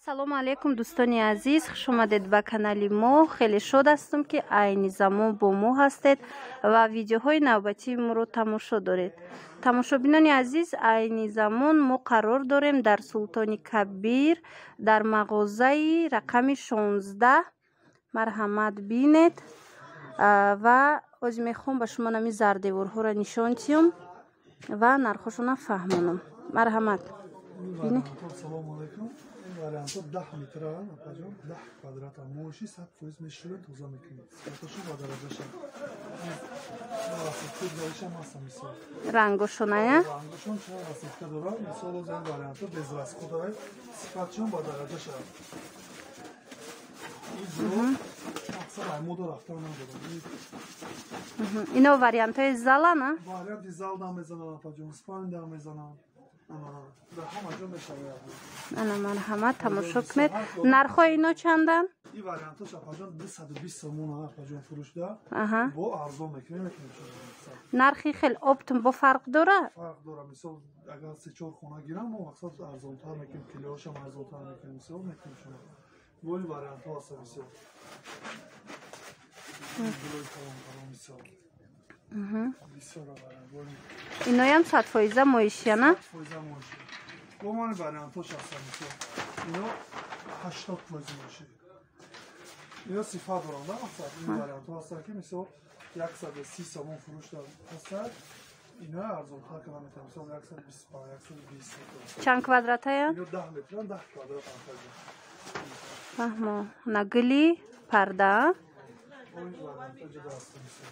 Ассалому алайкум дӯстони азиз, хуш омадед ба канали мо. Хеле шод ҳастам, ки айни замон бо мо ҳастед ва видеоҳои навбатии моро тамошо доред. Тамошобинони азиз, айни замон мо қарор дорем дар Султони Кабир, дар мағозаи рақами 16. Марҳамат, бинед ва ҳозир мехоҳам ба шумо нами зардеворҳоро нишон диҳам ва нархошонро фаҳмонам. Марҳамат. Бинед. Вариантҳо 10 метра, апаҷон, 10 квадрата. Моиши 100% мешӯем, тоза мекунем. Сифаташо ба дараҷаша. Расетка ҷоишам ҳаста, мисол. Рангошоная? Рангошон чанд расетка дорад. Мисол, оз ин вариантҳо без расхода, сифатшон ба дараҷаша. Ин ҷо аксар аймода рафтан надорад. Ино вариантҳои залана? Варианти зал дам мезанам, апаҷон, спальня дам мезанам. Ана, марҳамат, тамошо кунед. Нархҳои ино чанданд? Ин вариантош, апаҷон, 220 сомон, апаҷон, фурӯшда. Бо арзон мекунем. Нархи хел оптом бо фарқ дора? Фарқ дора. Мисол, агар се чор хона гирам, мо мақсад арзонтар мекунем, килоашам арзонтар мекунем, мисол мекунем шумо. Бо ин вариантҳо ҳаста, мисол. Мисол. Иноям 100% моишияна? 100% моиши. Бо мани вариантҳош ҳастанд, мисол. Ино 80% моиши. Ино сифат доранд, да, мақсад. Ин вариантҳо ҳастанд, ки мисол 130 сомон фурӯш ҳастанд. Ино арзонтар карда метавонем, мисол 125, 120. Чанд квадратая? Ино 10 метран, 10 квадрат. Фаҳмо. На гули парда. Ин вариантҳо ҷудо ҳастанд, мисол.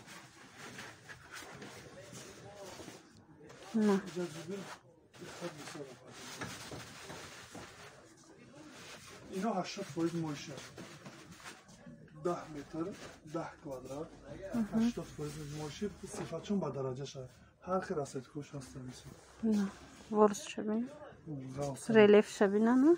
Ино 80% моиша. 10 метр, 10 квадрат, 80% моиши, сифатшон ба дараҷаша. Ҳар хел расеткош ҳаста, мисол. Ворс шабин. Релеф шабина, на?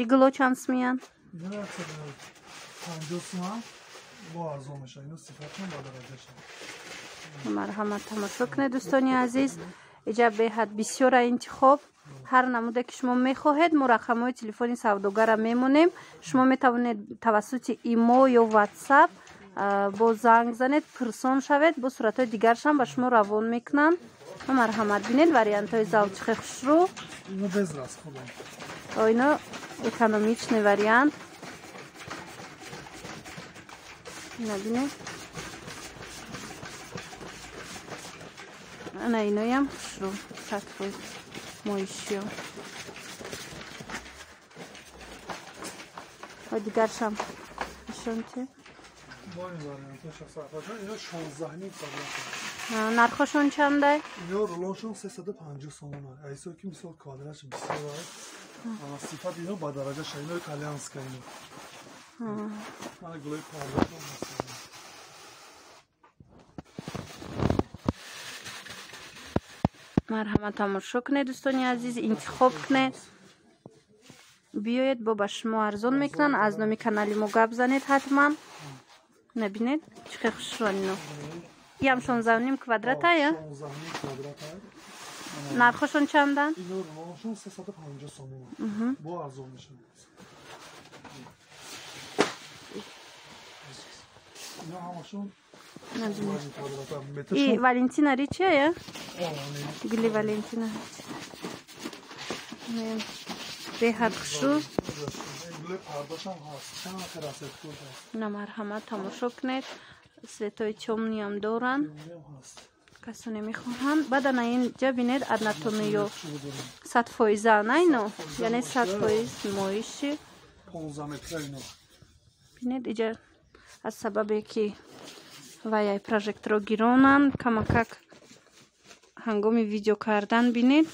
Игло чанд смиян? Ино 150 суман, бо арзон мешавад. Ино сифатшон ба дараҷаша. Марҳамат, тамошо кунед, дӯстони азиз. Иҷа беҳад бисёра интихоб. Ҳар намуде ки шумо мехоҳед, мо рақамҳои телефони савдогара мемонем. Шумо метавонед тавассути имо ё ватсап бо занг занед, пурсон шавед, бо суратҳои дигаршам ба шумо равон мекунанд. Марҳамат, бинед вариантҳои зал чихе хушрӯ. Ино без расхода. Ино экономичный вариант. Ина бинед. Ана иноям хушрӯ, 100% моишиё. Ва дигаршам нишон диҳед. Ино 16 квадрат. Нархошон чандай? Ино рулоншон 350 сомон. Айсо ки мисол квадратш бисёр аст. Сифат ино ба дараҷаша, ино итальянска ино. Мана гулои квадратшон ҳаст. Марҳамат, тамошо кунед, дӯстони азиз, интихоб кунед. Биёед, бо ба шумо арзон мекунанд. Аз номи канали мо гап занед ҳатман. Набинед, чӣ хел хушрӯ ино. Иам 16,5 квадрата, я? 16,5 квадрата. Нархошон чанданд? Ино рулоншон 350 сомон. Бо арзон мешавад. Ино ҳамашон И Валентина Ричи, я? Гули Валентина Ричи. Беҳад хушрӯ. На, марҳамат, тамошо кунед. Светои тёмныйам доранд. Касоне мехоҳанд. Баъд ана инҷа бинед, однотонныйё 100% на ино? Яъне 100% моиши. 15 метра ино. Бинед, иҷа аз сабабе ки ваяй прожекторо гиронанд, камакак ҳангоми видео кардан бинед.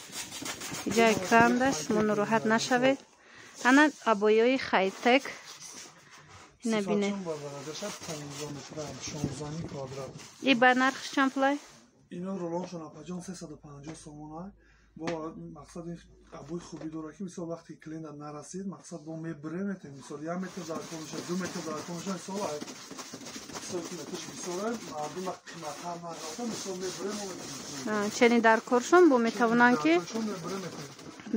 Иҷа экранда, шумо нороҳат нашавед. Ана абоёи хайтек. Ина бинед. И ба нархш чанд пулай? Ино рулоншон, апаҷон, 350 сомон. Бо мақсад ин обои хубӣ дорад, ки мисол вақте клиента нарасид, мақсад бо мебирем метем. Мисол 1 метр дар кор мешавад, 2 метр дар кор мешавад, мисол мисол ки метрш бисёр мардум қиматтар нагирифта, мисол мебирем. Чени дар коршон бо метавонанд ки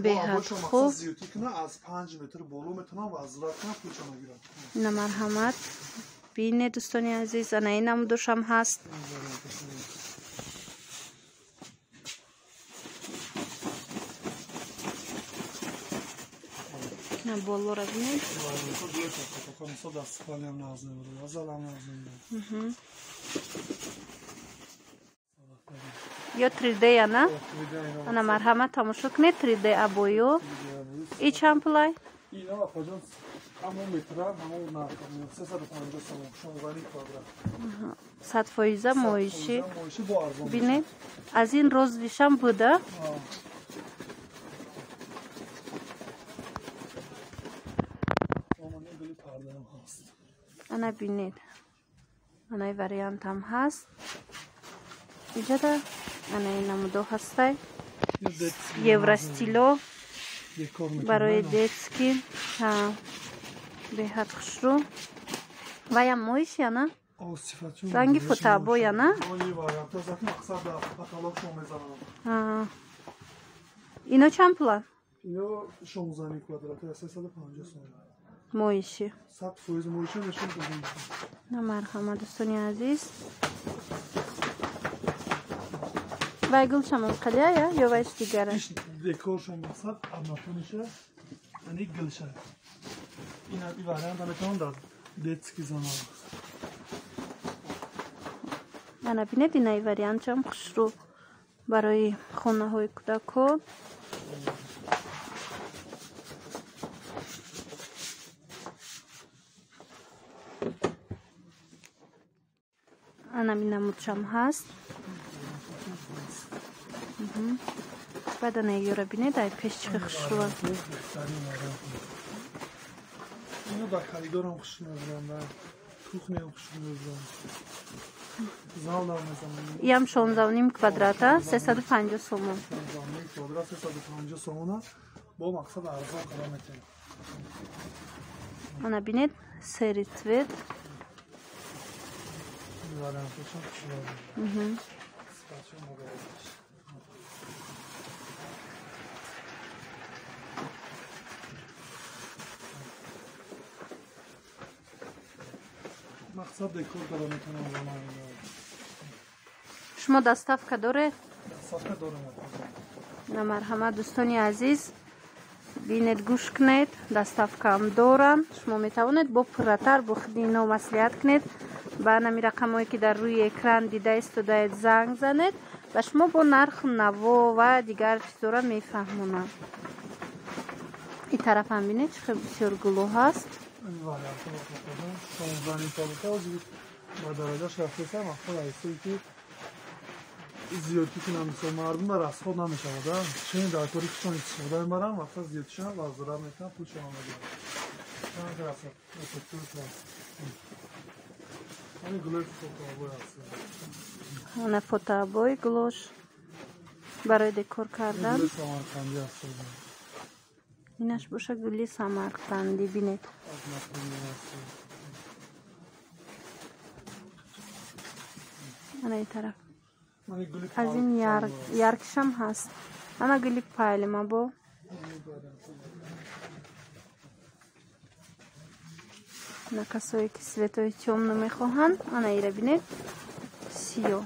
беҳад хуб зиёдӣ кунад, аз 5 метр боло метавонанд вазрат кунанд, пулшон гиранд. Ина марҳамат, бинед дӯстони азиз, ана ин намудошам ҳаст. Болоро бинед. Ё 3D ана? Ана марҳамат, тамошо кунед 3D обоё. И чанд пулай? Ино апаҷон ҳамон метра, ҳамон нарх 350 сомон, 16 квадрат. 100% моиши. Бинед, аз ин розвишам буда. Ана бинед, анаи вариантам ҳаст. Иҷода анаи намудо ҳастай. Евростило барои детский, беҳад хушрӯ. Ваям моиш яна? Ранги фотообой яна? Ино чанд пула? Ино 16 квадрат, 350 сомон. Моиши. 100% моиши нишон додем. На марҳамат дӯстони азиз. Вай гулшам қалия ё вайш дигара? Иш декоршам мақсад однотониша, ани гулша. Ина и вариант метавон дар детский зона. Ана бинед, инаи вариантшам хушрӯ барои хонаҳои кӯдакон. Анами намудшам ҳаст. Баъд ана ёра бинед, ай пеш чӣ хушрӯ. Ино дар коридорам хушрӯ мебурам, дар кухняам хушрӯ мебурам. Залдам мезанам. Иам 16.5 квадрата, 350 сомон. 16.5 квадрат, 350 сомона бо мақсад арзон қадам метем. Ана бинед, серый цвет. Мақсад декор дора метавонам. Шумо доставка доред? Доставка дорам. На марҳамат дӯстони азиз, бинед, гӯш кунед, доставкаам дорам. Шумо метавонед бо пурратар бо худи ино маслиҳат кунед. Ба нами рақамҳое ки дар рӯи экран дида истодаед занг занед ва шумо бо нарху наво ва дигар чизора мефаҳмонанд. Ин тарафам бинед, чӣ хел бисёр гуло ҳаст. Ба дараҷаш рафтеса, мақсад айсое ки зиёдтӣ кунам, мисол мардум дар расход намешавад, чен дар кори худшон истифода мебаранд, мақсад зиёдтишам ва зарар мекунанд, пулшон мегиранд. Ана фотообой гулош барои декор кардан. Инаш боша гули самарқандӣ, бинед. Ана ин тараф. Аз ин яркишам ҳаст. Ана гули пайлима бо. На касое ки светои тёмно мехоҳанд, ана ира бинед, сиё.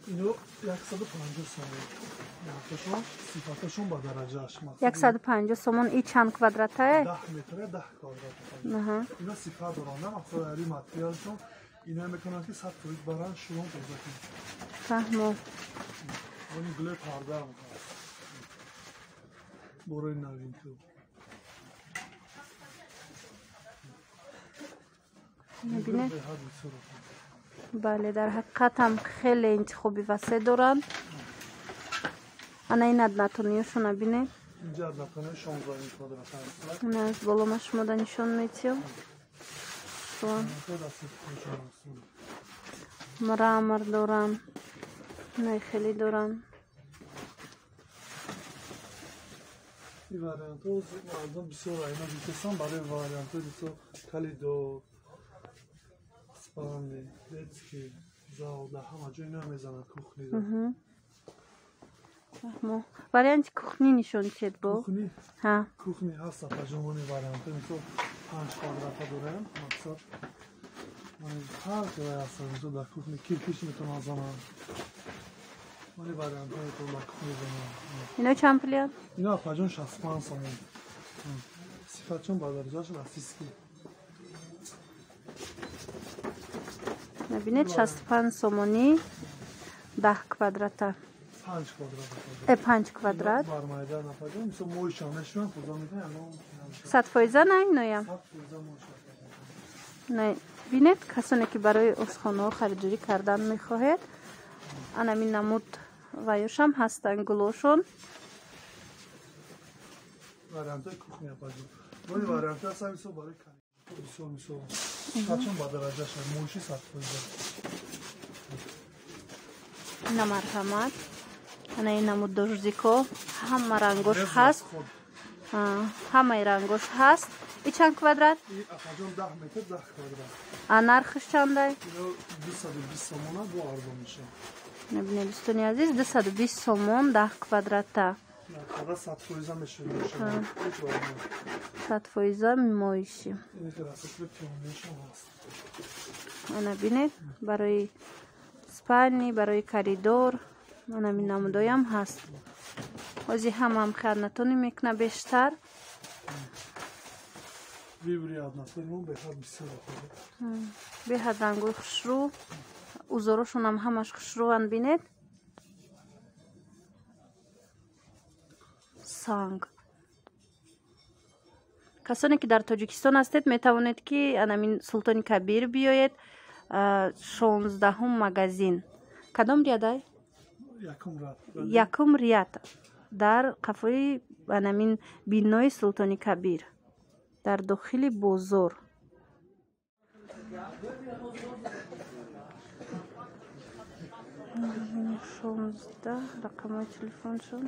Ино 150 сомон. Нархашон, сифаташон ба дараҷааш. 150 сомон. И чанд квадратае? 10 метра, 10 квадрат. Ино сифат доранд, мақсад ари материалшон ина метавонанд ки 100% баранд, шурон тоза кунанд. Фаҳмо. Они гуле пардаам ҳаст. Борои новинку. Мебинед? Бале, дар ҳақиқатам хеле интихоби васеъ доранд. Ана ин однотониёшона бинед. Инҷа однотониё 16 квадрат ҳаст. Ана аз боло ма шумода нишон метиҳам. хушрӯанд. Мрамор доранд, инои хеле доранд. Ин вариантҳо мардум бисёр айна гирифтасан барои вариантҳои мисол коридор, спальни, детский зал, дар ҳама ҷо ино мезанад кухниро. Варианти кухни нишон диҳед бо. Кухни ҳаст апаҷон, вариантҳо мисол 5 квадрата дорем, мақсад ҳар хеле ҳастанд. Мисол дар кухни кирпич метавонад занад. Мани вариантҳо метавонад дар кухни занад. Ино чанд пулиянд? Ино апаҷон 65 сомон. Сифатшон ба дараҷааш российский. Набинед, 65 сомонӣ 10 квадрата. 5 квадрат. 5 квадрат. Бармайда напаҷон, мисол моҳишам мешаванд, худо медонад, 100 фоиза на иноям. 100 фоиза моҳиша. Бинед, касоне ки барои ошхонаҳо харидорӣ кардан мехоҳед, анамин намуд ваёшам ҳастанд гулошон. Вариантҳои кухня апаҷон. Бои вариантҳо ҳастанд мисол барои бисёр мисол сифатшон ба дараҷаша, моҳиши 100 фоиза. Ина марҳамат. Ана ин намуд дождико ҳама рангош ҳаст. Ҳамаи рангош ҳаст. И чанд квадрат? И апаҷон 10 метр 10 квадрат. А нархш чандай? Ино 220 сомона бо арзон мешавад. Набинед дӯстони азиз, 220 сомон 10 квадрата. Квадрат 100 фоиза мешавад. 100 фоиза моиши. Ана бинед, барои спальни, барои коридор, анамин намудоям ҳаст. Ҳозир ҳамаам хияднатонӣ мекуна бештар. Беҳад рангои хушрӯ, узорошонам ҳамаш хушрӯанд, бинед. Санг. Касоне ки дар Тоҷикистон ҳастед, метавонед ки анамин Султони Кабир биёед, 16-ум магазин. Кадом рядай? Якум ряд дар қафои анамин бинои Султони Кабир, дар дохили бозор. 16 рақамҳои телефоншон.